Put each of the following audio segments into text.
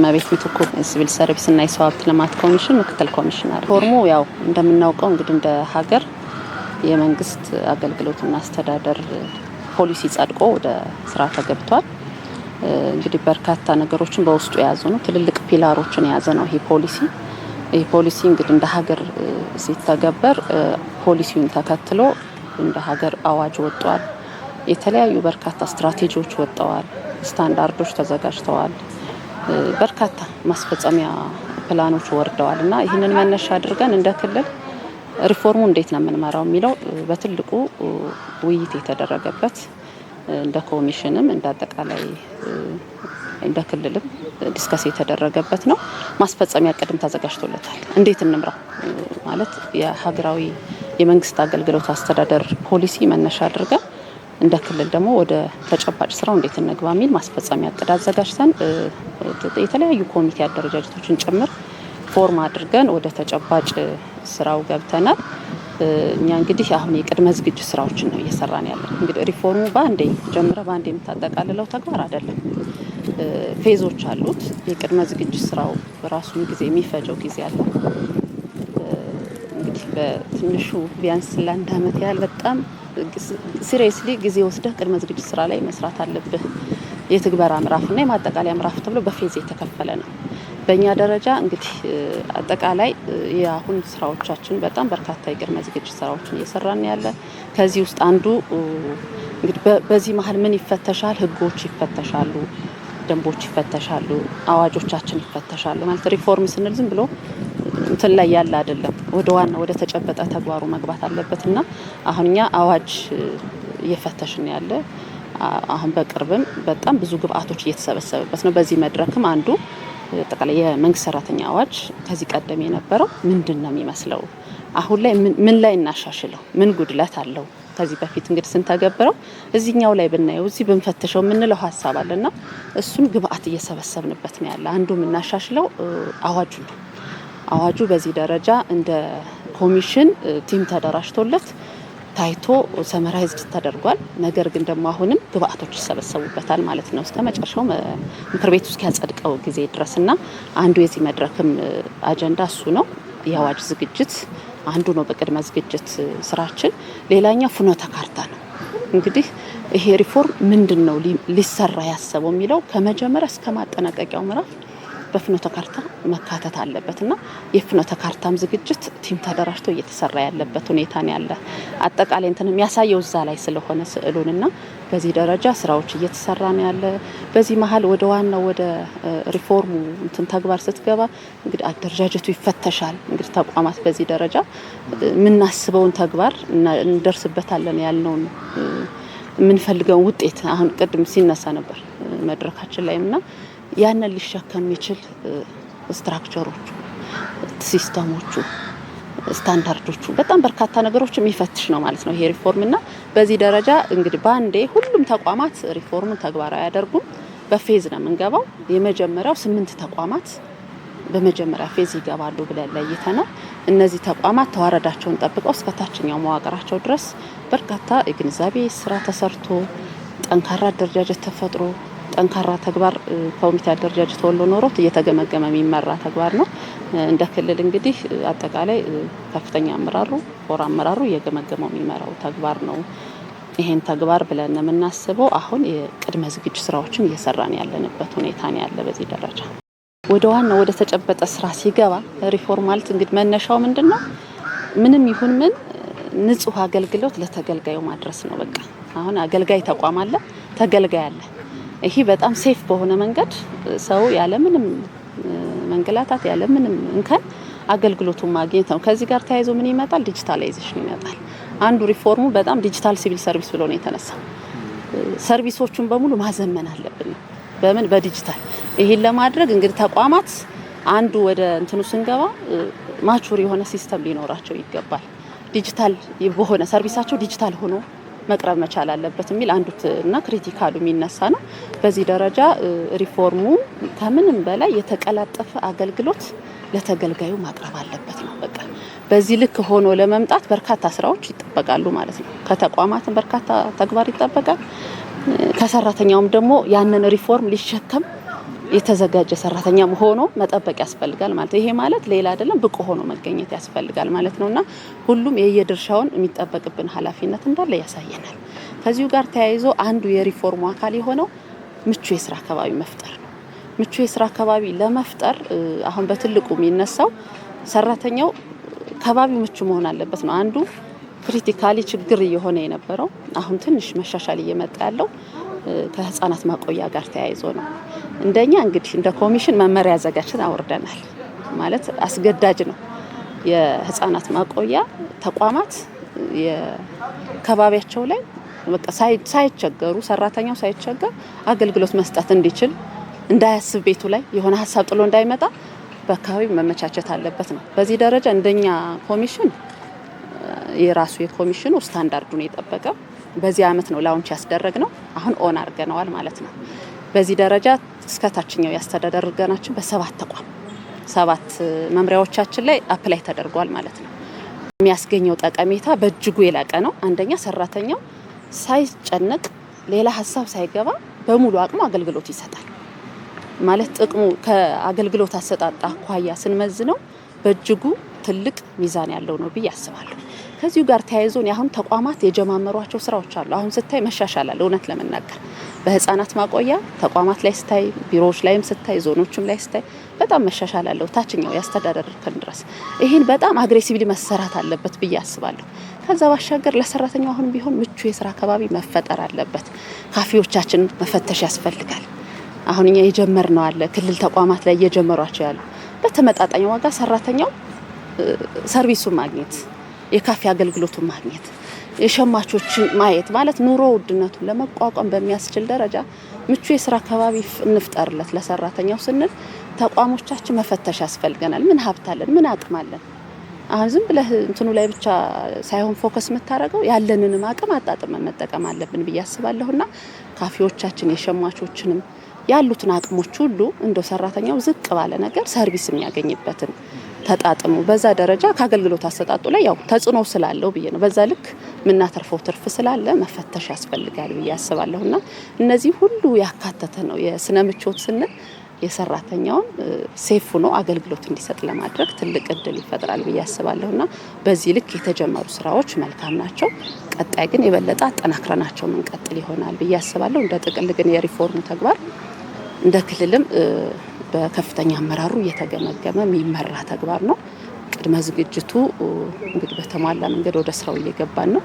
እመቤት ምትኩ፣ ሲቪል ሰርቪስና የሰው ሀብት ልማት ኮሚሽን ምክትል ኮሚሽነር። ሪፎርሙ ያው እንደምናውቀው እንግዲህ እንደ ሀገር የመንግስት አገልግሎትና አስተዳደር ፖሊሲ ጸድቆ ወደ ስራ ተገብቷል። እንግዲህ በርካታ ነገሮችን በውስጡ የያዙ ነው። ትልልቅ pillar ኦችን የያዘ ነው ይሄ ፖሊሲ። ይህ ፖሊሲ እንግዲህ እንደ ሀገር ሲተገበር ፖሊሲውን ተከትሎ እንደ ሀገር አዋጅ ወጥቷል። የተለያዩ በርካታ ስትራቴጂዎች ወጥተዋል። ስታንዳርዶች ተዘጋጅተዋል። በርካታ ማስፈጸሚያ ፕላኖች ወርደዋል እና ይህንን መነሻ አድርገን እንደ ክልል ሪፎርሙ እንዴት ነው የምንመራው የሚለው በትልቁ ውይይት የተደረገበት፣ እንደ ኮሚሽንም እንደ አጠቃላይ እንደ ክልልም discuss የተደረገበት ነው። ማስፈጸሚያ እቅድም ተዘጋጅቶለታል። እንዴት እንምራው ማለት የሀገራዊ የመንግስት አገልግሎት አስተዳደር ፖሊሲ መነሻ አድርገን እንደ ክልል ደግሞ ወደ ተጨባጭ ስራው እንዴት እንግባ የሚል ማስፈጸሚያ እቅድ አዘጋጅተን የተለያዩ ኮሚቴ አደረጃጀቶችን ጭምር form አድርገን ወደ ተጨባጭ ስራው ገብተናል። እኛ እንግዲህ አሁን የቅድመ ዝግጅት ስራዎችን ነው እየሰራን ያለን። እንግዲህ ሪፎርሙ በአንዴ ጀምረህ በአንዴ የምታጠቃልለው ተግባር አይደለም። Phase ኦች አሉት። የቅድመ ዝግጅት ስራው ራሱን ጊዜ የሚፈጀው ጊዜ አለ። እንግዲህ በትንሹ ቢያንስ ለአንድ አመት ያህል በጣም seriously ጊዜ ወስደህ ቅድመ ዝግጅት ስራ ላይ መስራት አለብህ። የትግበራ ምዕራፍና የማጠቃለያ ምዕራፍ ተብሎ በ phase የተከፈለ ነው። በእኛ ደረጃ እንግዲህ አጠቃላይ የአሁን ስራዎቻችን በጣም በርካታ የቅድመ ዝግጅት ስራዎችን እየሰራን ያለ፣ ከዚህ ውስጥ አንዱ እንግዲህ በዚህ መሀል ምን ይፈተሻል? ህጎች ይፈተሻሉ፣ ደንቦች ይፈተሻሉ፣ አዋጆቻችን ይፈተሻሉ። ማለት ሪፎርም ስንል ዝም ብሎ እንትን ላይ ያለ አይደለም። ወደ ዋና ወደ ተጨበጠ ተግባሩ መግባት አለበት እና አሁን እኛ አዋጅ እየፈተሽን ያለ፣ አሁን በቅርብም በጣም ብዙ ግብአቶች እየተሰበሰበበት ነው። በዚህ መድረክም አንዱ አጠቃላይ የመንግስት ሰራተኛ አዋጅ ከዚህ ቀደም የነበረው ምንድን ነው የሚመስለው፣ አሁን ላይ ምን ላይ እናሻሽለው፣ ምን ጉድለት አለው፣ ከዚህ በፊት እንግዲህ ስንተገብረው እዚህኛው ላይ ብናየው፣ እዚህ ብንፈትሸው የምንለው ሀሳብ አለና እሱን ግብአት እየሰበሰብንበት ነው ያለ። አንዱ የምናሻሽለው አዋጁ ነው። አዋጁ በዚህ ደረጃ እንደ ኮሚሽን team ተደራጅቶለት ታይቶ summarized ተደርጓል። ነገር ግን ደግሞ አሁንም ግብአቶች ይሰበሰቡበታል ማለት ነው እስከ መጨረሻው ምክር ቤቱ እስኪያጸድቀው ጊዜ ድረስና አንዱ የዚህ መድረክም አጀንዳ እሱ ነው። የአዋጅ ዝግጅት አንዱ ነው በቅድመ ዝግጅት ስራችን። ሌላኛው ፍኖተ ካርታ ነው። እንግዲህ ይሄ ሪፎርም ምንድን ነው ሊሰራ ያሰበው የሚለው ከመጀመሪያ እስከ ማጠናቀቂያው ምዕራፍ በፍኖተ ካርታ መካተት አለበት እና የፍኖተ ካርታም ዝግጅት team ተደራጅቶ እየተሰራ ያለበት ሁኔታ ነው ያለ። አጠቃላይ እንትን የሚያሳየው እዛ ላይ ስለሆነ ስዕሉንና በዚህ ደረጃ ስራዎች እየተሰራ ነው ያለ። በዚህ መሀል ወደ ዋናው ወደ ሪፎርሙ እንትን ተግባር ስትገባ እንግዲህ አደረጃጀቱ ይፈተሻል። እንግዲህ ተቋማት በዚህ ደረጃ የምናስበውን ተግባር እንደርስበታለን ያልነውን የምንፈልገውን ውጤት አሁን ቅድም ሲነሳ ነበር መድረካችን ላይም እና ያንን ሊሸከም የሚችል structure ኦቹ፣ system ኦቹ፣ standard ኦቹ በጣም በርካታ ነገሮች የሚፈትሽ ነው ማለት ነው ይሄ ሪፎርም እና በዚህ ደረጃ እንግዲህ በአንዴ ሁሉም ተቋማት ሪፎርሙን ተግባራዊ አያደርጉም። በ phase ነው የምንገባው። የመጀመሪያው ስምንት ተቋማት በመጀመሪያ phase ይገባሉ ብለን ለይተናል። እነዚህ ተቋማት ተዋረዳቸውን ጠብቀው እስከ ታችኛው መዋቅራቸው ድረስ በርካታ የግንዛቤ ስራ ተሰርቶ፣ ጠንካራ አደረጃጀት ተፈጥሮ፣ ጠንካራ ተግባር ኮሚቴ አደረጃጀት ወሎ ኖሮት እየተገመገመ የሚመራ ተግባር ነው። እንደ ክልል እንግዲህ አጠቃላይ ከፍተኛ አመራሩ፣ core አመራሩ እየገመገመው የሚመራው ተግባር ነው። ይሄን ተግባር ብለን የምናስበው አሁን የቅድመ ዝግጅት ስራዎችን እየሰራን ያለንበት ሁኔታ ነው ያለ። በዚህ ደረጃ ወደ ዋናው ወደ ተጨበጠ ስራ ሲገባ ሪፎርም ማለት እንግዲህ መነሻው ምንድን ነው? ምንም ይሁን ምን ንጹህ አገልግሎት ለተገልጋዩ ማድረስ ነው። በቃ አሁን አገልጋይ ተቋም አለ፣ ተገልጋይ አለ። ይሄ በጣም safe በሆነ መንገድ ሰው ያለምንም መንገላታት ያለምንም እንከን አገልግሎቱን ማግኘት ነው። ከዚህ ጋር ተያይዞ ምን ይመጣል? Digitalization ይመጣል። አንዱ ሪፎርሙ በጣም digital civil service ብሎ ነው የተነሳው። Service ኦቹን በሙሉ ማዘመን አለብን ነው። በምን? በዲጂታል። ይሄን ለማድረግ እንግዲህ ተቋማት አንዱ ወደ እንትኑ ስንገባ mature የሆነ system ሊኖራቸው ይገባል። ዲጂታል በሆነ service ኣቸው ዲጂታል ሆኖ መቅረብ መቻል አለበት የሚል አንዱ እና critical ኡ የሚነሳ ነው። በዚህ ደረጃ ሪፎርሙ ከምንም በላይ የተቀላጠፈ አገልግሎት ለተገልጋዩ ማቅረብ አለበት ነው። በቃ በዚህ ልክ ሆኖ ለመምጣት በርካታ ስራዎች ይጠበቃሉ ማለት ነው። ከተቋማትም በርካታ ተግባር ይጠበቃል። ከሰራተኛውም ደግሞ ያንን ሪፎርም ሊሸከም የተዘጋጀ ሰራተኛ ሆኖ መጠበቅ ያስፈልጋል ማለት ነው። ይሄ ማለት ሌላ አይደለም፣ ብቁ ሆኖ መገኘት ያስፈልጋል ማለት ነውና ሁሉም የየድርሻውን የሚጠበቅብን ኃላፊነት እንዳለ ያሳየናል። ከዚሁ ጋር ተያይዞ አንዱ የሪፎርሙ አካል የሆነው ምቹ የስራ አካባቢ መፍጠር ነው። ምቹ የስራ አካባቢ ለመፍጠር አሁን በትልቁ የሚነሳው ሰራተኛው ከባቢው ምቹ መሆን አለበት ነው። አንዱ critically ችግር እየሆነ የነበረው አሁን ትንሽ መሻሻል እየመጣ ያለው ከህፃናት ማቆያ ጋር ተያይዞ ነው። እንደኛ እንግዲህ እንደ ኮሚሽን መመሪያ አዘጋጅተን አውርደናል። ማለት አስገዳጅ ነው። የህፃናት ማቆያ ተቋማት የከባቢያቸው ላይ በቃ ሳይቸገሩ፣ ሰራተኛው ሳይቸገር አገልግሎት መስጠት እንዲችል፣ እንዳያስብ፣ ቤቱ ላይ የሆነ ሀሳብ ጥሎ እንዳይመጣ በአካባቢው መመቻቸት አለበት ነው። በዚህ ደረጃ እንደኛ ኮሚሽን የራሱ የኮሚሽኑ ስታንዳርዱን የጠበቀ በዚህ አመት ነው launch ያስደረግነው። አሁን on አድርገነዋል ማለት ነው። በዚህ ደረጃ እስከ ታችኛው ያስተዳደር እርከናችን በሰባት ተቋም 7 መምሪያዎቻችን ላይ apply ተደርጓል ማለት ነው። የሚያስገኘው ጠቀሜታ በእጅጉ የላቀ ነው። አንደኛ ሰራተኛው ሳይጨነቅ፣ ሌላ ሀሳብ ሳይገባ በሙሉ አቅሙ አገልግሎት ይሰጣል። ማለት ጥቅሙ ከአገልግሎት አሰጣጥ አኳያ ስንመዝነው በእጅጉ ትልቅ ሚዛን ያለው ነው ብዬ አስባለሁ። ከዚሁ ጋር ተያይዞ አሁን ተቋማት የጀማመሯቸው ስራዎች አሉ። አሁን ስታይ መሻሻል አለ። እውነት ለመናገር በህፃናት ማቆያ ተቋማት ላይ ስታይ፣ ቢሮዎች ላይም ስታይ፣ ዞኖችም ላይ ስታይ በጣም መሻሻል አለው። ታችኛው ያስተዳደር እርከን ድረስ ይህን በጣም aggressively መሰራት አለበት ብዬ አስባለሁ። ከዛ ባሻገር ለሰራተኛው አሁን ቢሆን ምቹ የስራ አካባቢ መፈጠር አለበት። ካፌዎቻችን መፈተሽ ያስፈልጋል። አሁን እኛ የጀመርነው አለ፣ ክልል ተቋማት ላይ እየጀመሯቸው ያሉ በተመጣጣኝ ዋጋ ሰራተኛው service ኡን ማግኘት፣ የካፌ አገልግሎቱን ማግኘት፣ የሸማቾችን ማየት፣ ማለት ኑሮ ውድነቱን ለመቋቋም በሚያስችል ደረጃ ምቹ የስራ አካባቢ እንፍጠርለት ለሰራተኛው ስንል ተቋሞቻችን መፈተሽ ያስፈልገናል። ምን ሀብት አለን? ምን አቅም አለን? አሁን ዝም ብለህ እንትኑ ላይ ብቻ ሳይሆን focus የምታደርገው ያለንንም አቅም አጣጥመን መጠቀም አለብን ብዬ አስባለሁና ካፌዎቻችን የሸማቾችንም ያሉትን አቅሞች ሁሉ እንደው ሰራተኛው ዝቅ ባለ ነገር service የሚያገኝበትን ተጣጥሞ በዛ ደረጃ ከአገልግሎት አሰጣጡ ላይ ያው ተጽዕኖ ስላለው ብዬ ነው። በዛ ልክ የምናተርፈው ትርፍ ስላለ መፈተሽ ያስፈልጋል ብዬ አስባለሁና እነዚህ ሁሉ ያካተተ ነው። የስነ ምቾት ስንል የሰራተኛውን safe ሆኖ አገልግሎት እንዲሰጥ ለማድረግ ትልቅ እድል ይፈጥራል ብዬ አስባለሁና በዚህ ልክ የተጀመሩ ስራዎች መልካም ናቸው። ቀጣይ ግን የበለጠ አጠናክረናቸው ምንቀጥል ይሆናል ብዬ አስባለሁ። እንደ ጥቅል ግን የሪፎርሙ ተግባር እንደ ክልልም በከፍተኛ አመራሩ እየተገመገመ የሚመራ ተግባር ነው። ቅድመ ዝግጅቱ እንግዲህ በተሟላ መንገድ ወደ ስራው እየገባን ነው።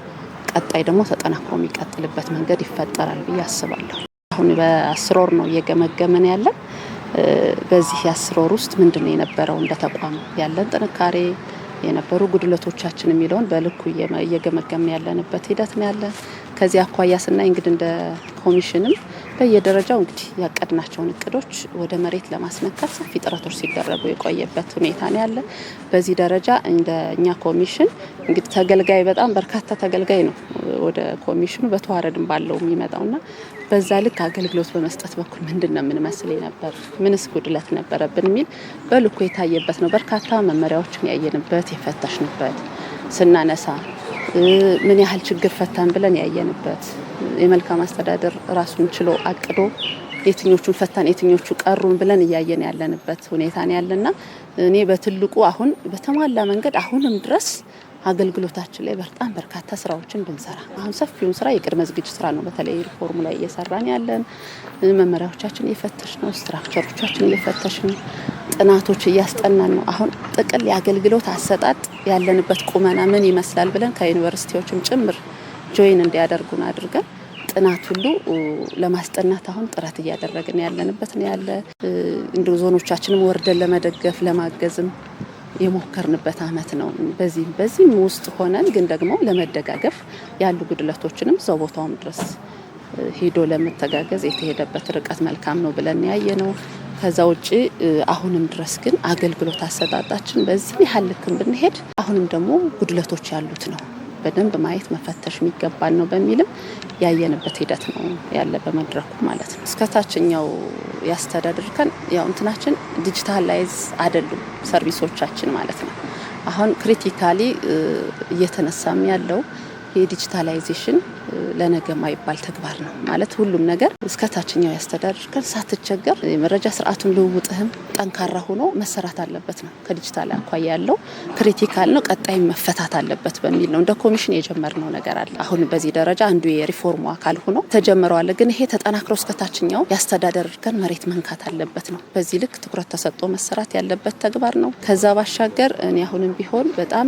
ቀጣይ ደግሞ ተጠናክሮ የሚቀጥልበት መንገድ ይፈጠራል ብዬ አስባለሁ። አሁን በ10 ወር ነው እየገመገመን ያለን። በዚህ የ10 ወር ውስጥ ምንድነው የነበረው እንደ ተቋም ያለን ጥንካሬ፣ የነበሩ ጉድለቶቻችን የሚለውን በልኩ እየገመገምን ያለንበት ሂደት ነው ያለ። ከዚህ አኳያ ስናይ እንግዲህ እንደ ኮሚሽንም በየደረጃው እንግዲህ ያቀድናቸውን እቅዶች ወደ መሬት ለማስነካት ሰፊ ጥረቶች ሲደረጉ የቆየበት ሁኔታ ነው ያለ። በዚህ ደረጃ እንደ እኛ ኮሚሽን እንግዲህ ተገልጋይ በጣም በርካታ ተገልጋይ ነው ወደ ኮሚሽኑ በተዋረድም ባለው የሚመጣውና በዛ ልክ አገልግሎት በመስጠት በኩል ምንድን ነው የምንመስል የነበር፣ ምንስ ጉድለት ነበረብን የሚል በልኩ የታየበት ነው። በርካታ መመሪያዎችን ያየንበት፣ የፈተሽንበት፣ ስናነሳ ምን ያህል ችግር ፈታን ብለን ያየንበት፣ የመልካም አስተዳደር ራሱን ችሎ አቅዶ የትኞቹን ፈታን የትኞቹ ቀሩን ብለን እያየን ያለንበት ሁኔታ ነው ያለና እኔ በትልቁ አሁን በተሟላ መንገድ አሁንም ድረስ አገልግሎታችን ላይ በጣም በርካታ ስራዎችን ብንሰራ፣ አሁን ሰፊውን ስራ የቅድመ ዝግጅት ስራ ነው። በተለይ ሪፎርሙ ላይ እየሰራን ያለን መመሪያዎቻችን እየፈተሽ ነው፣ structure ኦቻችን እየፈተሽ ነው፣ ጥናቶች እያስጠናን ነው። አሁን ጥቅል የአገልግሎት አሰጣጥ ያለንበት ቁመና ምን ይመስላል ብለን ከዩኒቨርሲቲዎችም ጭምር join እንዲያደርጉን አድርገን ጥናት ሁሉ ለማስጠናት አሁን ጥረት እያደረግን ያለንበት ነው ያለ። እንደ ዞኖቻችንም ወርደን ለመደገፍ ለማገዝም የሞከርንበት አመት ነው። በዚህም ውስጥ ሆነን ግን ደግሞ ለመደጋገፍ ያሉ ጉድለቶችንም እዛው ቦታውም ድረስ ሄዶ ለመተጋገዝ የተሄደበት ርቀት መልካም ነው ብለን ያየ ነው። ከዛ ውጪ አሁንም ድረስ ግን አገልግሎት አሰጣጣችን በዚህ ያህል ልክም ብንሄድ አሁንም ደግሞ ጉድለቶች ያሉት ነው። በደንብ ማየት መፈተሽ የሚገባን ነው በሚልም ያየንበት ሂደት ነው ያለ በመድረኩ ማለት ነው። እስከ ታችኛው ያስተዳደር እርከን ያው እንትናችን digitalize አይደሉም service ኦቻችን ማለት ነው። አሁን critically እየተነሳም ያለው የ digitalization ለነገ የማይባል ተግባር ነው። ማለት ሁሉም ነገር እስከ ታችኛው ያስተዳደር እርከን ሳትቸገር የመረጃ ስርዓቱን ልውውጥህም ጠንካራ ሆኖ መሰራት አለበት ነው። ከዲጂታል አኳያ ያለው critical ነው፣ ቀጣይ መፈታት አለበት በሚል ነው እንደ ኮሚሽን የጀመርነው ነገር አለ። አሁን በዚህ ደረጃ አንዱ የሪፎርሙ አካል ሆኖ ተጀምረዋል። ግን ይሄ ተጠናክሮ እስከ ታችኛው ያስተዳደር እርከን መሬት መንካት አለበት ነው። በዚህ ልክ ትኩረት ተሰጥቶ መሰራት ያለበት ተግባር ነው። ከዛ ባሻገር እኔ አሁንም ቢሆን በጣም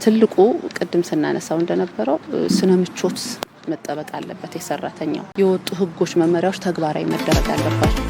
ትልቁ ቅድም ስናነሳው እንደነበረው ስነ ምቾት መጠበቅ አለበት። የሰራተኛው የወጡ ህጎች፣ መመሪያዎች ተግባራዊ መደረግ አለባቸው።